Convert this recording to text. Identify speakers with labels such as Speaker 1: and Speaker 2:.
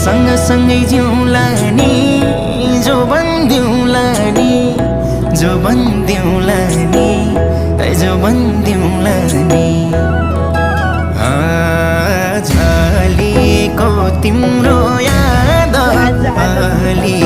Speaker 1: सँगसँगै जिउँला नि जो बन्दिउँला नि जो बन्दिउँला नि जो बन्दिउँला नि झलेको तिम्रो याद अलि